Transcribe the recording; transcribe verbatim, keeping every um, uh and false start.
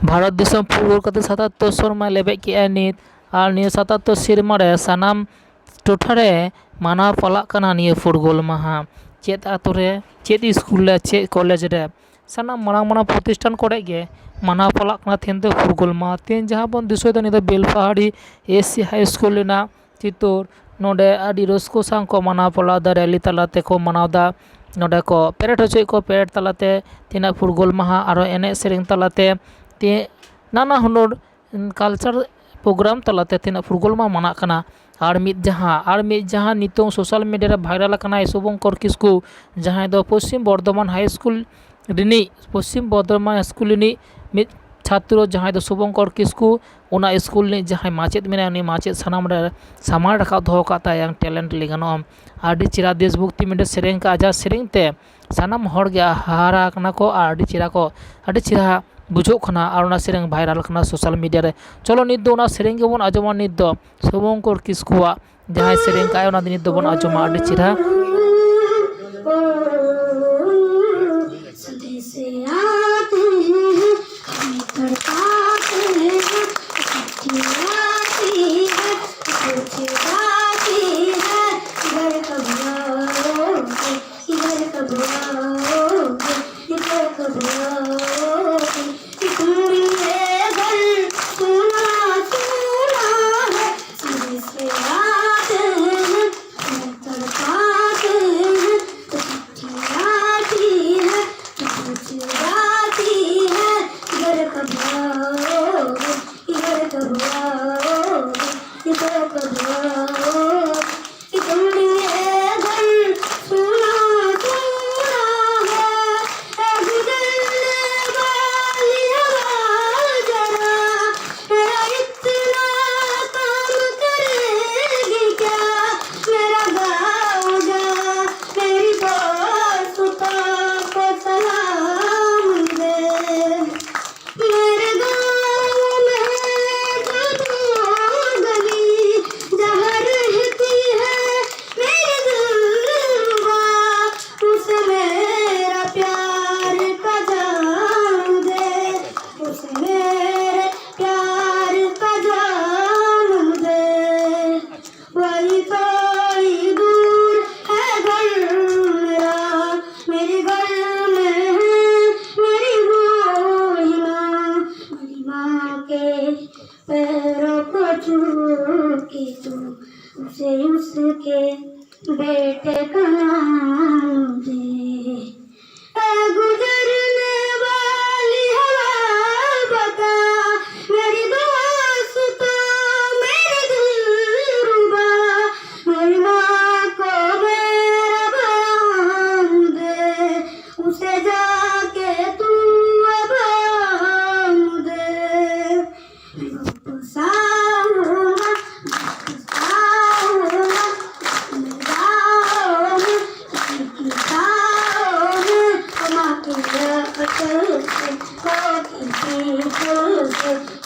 ᱵᱷᱟᱨᱚᱛ ᱫᱤᱥᱚᱢ ᱯᱷᱩᱨᱜᱟᱹᱞ ᱠᱟᱛᱮ ᱥᱟᱛᱟᱛᱛᱳᱨ ᱥᱮᱨᱢᱟᱭ ᱞᱮᱵᱮᱫ ᱠᱮᱜᱼᱟᱭ ᱱᱤᱛ, ᱟᱨ ᱱᱤᱭᱟᱹ ᱥᱟᱛᱟᱛᱛᱳᱨ ᱥᱮᱨᱢᱟ ᱨᱮ ᱥᱟᱱᱟᱢ ᱴᱚᱴᱷᱟ ᱨᱮ ᱢᱟᱱᱟᱣ ᱯᱟᱞᱟᱜ ᱠᱟᱱᱟ ᱱᱤᱭᱟᱹ ᱯᱷᱩᱨᱜᱟᱹᱞ ᱢᱟᱦᱟ᱾ ᱪᱮᱫ ᱟᱛᱳ ᱨᱮ, ᱪᱮᱫ ᱥᱠᱩᱞ ᱨᱮ, ᱪᱮᱫ ᱠᱚᱞᱮᱡᱽ ᱨᱮ, ᱥᱟᱱᱟᱢ ᱢᱟᱨᱟᱝ ᱢᱟᱨᱟᱝ ᱯᱨᱚᱛᱤᱥᱴᱷᱟᱱ ᱠᱚᱨᱮ ᱜᱮ ᱢᱟᱱᱟᱣ ᱯᱟᱞᱟᱜ ᱠᱟᱱᱟ ᱛᱮᱦᱮᱧ ᱫᱚ ᱯᱷᱩᱨᱜᱟᱹᱞ ᱢᱟᱦᱟ᱾ ᱛᱮᱦᱮᱧ ᱡᱟᱦᱟᱸ ᱵᱚᱱ ᱫᱤᱥᱟᱹᱭᱮᱫᱟ, ᱱᱤᱭᱟᱹ ᱫᱚ ᱵᱮᱞᱯᱟᱦᱟᱲᱤ ᱮᱥ ᱥᱤ ᱦᱟᱭ ᱥᱠᱩᱞ ᱨᱮᱱᱟᱜ ᱪᱤᱛᱟᱹᱨ᱾ ᱱᱚᱰᱮ ᱟᱹᱰᱤ ᱨᱟᱹᱥᱠᱟᱹ ᱥᱟᱶ ᱠᱚ ᱢᱟᱱᱟᱣ ᱯᱟᱞᱟᱣ ᱮᱫᱟ, ᱨᱮᱞᱤ ᱛᱟᱞᱟ ᱛᱮᱠᱚ ᱢᱟᱱᱟᱣ ᱮᱫᱟ᱾ ᱱᱚᱰᱮ ᱠᱚ ᱯᱮᱨᱮᱰ ᱦᱚᱪᱚᱭᱮᱫ ᱠᱚ, ᱯᱮᱨᱮᱰ ᱛᱟᱞᱟᱛᱮ ᱛᱮᱦᱮᱧᱟᱜ ᱯᱷᱩᱨᱜᱟᱹᱞ ᱢᱟᱦᱟ, ᱟᱨᱚ ᱮᱱᱮᱡ ᱥᱮᱨᱮᱧ ᱛᱟᱞᱟᱛᱮ ᱛᱮ ᱱᱟᱱᱟ ᱦᱩᱱᱟᱹᱨ ᱠᱟᱞᱪᱟᱨ ᱯᱨᱳᱜᱨᱟᱢ ᱛᱟᱞᱟᱛᱮ ᱛᱮᱦᱮᱧᱟᱜ ᱯᱷᱩᱨᱜᱟᱹᱞ ᱢᱟᱦᱟ ᱢᱟᱱᱟᱜ ᱠᱟᱱᱟ᱾ ᱟᱨ ᱢᱤᱫ ᱡᱟᱦᱟᱸ, ᱟᱨ ᱢᱤᱫ ᱡᱟᱦᱟᱸ ᱱᱤᱛᱚᱝ ᱥᱳᱥᱟᱞ ᱢᱤᱰᱤᱭᱟ ᱨᱮ ᱵᱷᱟᱭᱨᱟᱞ ᱟᱠᱟᱱᱟᱭ ᱥᱩᱵᱚᱝᱠᱚᱨ ᱠᱤᱥᱠᱩ, ᱡᱟᱦᱟᱸᱭ ᱫᱚ ᱯᱚᱥᱪᱤᱢ ᱵᱚᱨᱫᱷᱚᱢᱟᱱ ᱦᱟᱭ ᱥᱠᱩᱞ ᱨᱤᱱᱤᱡ, ᱯᱚᱥᱪᱤᱢ ᱵᱚᱨᱫᱷᱚᱢᱟᱱ ᱥᱠᱩᱞ ᱨᱤᱱᱤᱡ ᱢᱤᱫ ᱪᱷᱟᱛᱨᱚ, ᱡᱟᱦᱟᱸᱭ ᱫᱚ ᱥᱩᱵᱚᱝᱠᱚᱨ ᱠᱤᱥᱠᱩ, ᱚᱱᱟ ᱥᱠᱩᱞ ᱨᱤᱱᱤᱡ ᱡᱟᱦᱟᱸᱭ ᱢᱟᱪᱮᱫ ᱢᱮᱱᱟᱭᱟ, ᱩᱱᱤ ᱢᱟᱪᱮᱫ ᱥᱟᱱᱟᱢ ᱨᱮ ᱥᱟᱢᱟᱝ ᱨᱟᱠᱟᱵ ᱫᱚᱦᱚ ᱟᱠᱟᱫ ᱛᱟᱭᱟ, ᱴᱮᱞᱮᱱᱴ ᱞᱟᱹᱭ ᱜᱟᱱᱚᱜᱼᱟ᱾ ᱟᱹᱰᱤ ᱪᱮᱦᱨᱟ ᱫᱮᱥ ᱵᱷᱚᱠᱛᱤ ᱢᱤᱫᱴᱮᱱ ᱥᱮᱨᱮᱧ ᱠᱟᱜᱼᱟ, ᱡᱟᱦᱟᱸ ᱥᱮᱨᱮᱧ ᱛᱮ ᱥᱟᱱᱟᱢ ᱦᱚᱲ ᱜᱮ ᱦᱟᱦᱟᱲᱟ ᱟᱠᱟᱱᱟ ᱠᱚ ᱟᱨ ᱟᱹᱰᱤ ᱪᱮᱦᱨᱟ ᱠᱚ, ᱟᱹᱰᱤ ᱪᱮᱦᱨᱟ ᱵᱩᱡᱷᱟᱹᱜ ᱠᱟᱱᱟ ᱟᱨ ᱚᱱᱟ ᱥᱮᱨᱮᱧ ᱵᱷᱟᱭᱨᱟᱞ ᱠᱟᱱᱟ ᱥᱳᱥᱟᱞ ᱢᱤᱰᱤᱭᱟ ᱨᱮ᱾ ᱪᱚᱞᱚ ᱱᱤᱛ ᱫᱚ ᱚᱱᱟ ᱥᱮᱨᱮᱧ ᱜᱮᱵᱚᱱ ᱟᱸᱡᱚᱢᱟ᱾ ᱱᱤᱛ ᱫᱚ ᱥᱩᱵᱚᱝᱠᱚᱨ ᱠᱤᱥᱠᱩᱣᱟᱜ ᱡᱟᱦᱟᱸᱭ ᱥᱮᱨᱮᱧ ᱠᱟᱜᱼᱟᱭ, ᱚᱱᱟ ᱫᱚ ᱱᱤᱛ ᱫᱚᱵᱚᱱ ᱟᱸᱡᱚᱢᱟ ᱟᱹᱰᱤ ᱪᱮᱦᱨᱟ᱾ तू उसे उसके बेटे का नाम दे। ए गुजरने वाली हवा बता, मेरी दोस्त, मेरे दिलरुबा, मेरी माँ को मेरा बयान दे, उसे जाके तू बयान दे। वापस आऊंगा, वापस आऊंगा, अपने गाँव में, अपनी किताबों में, माँ की याद करके, माँ की पीठ से।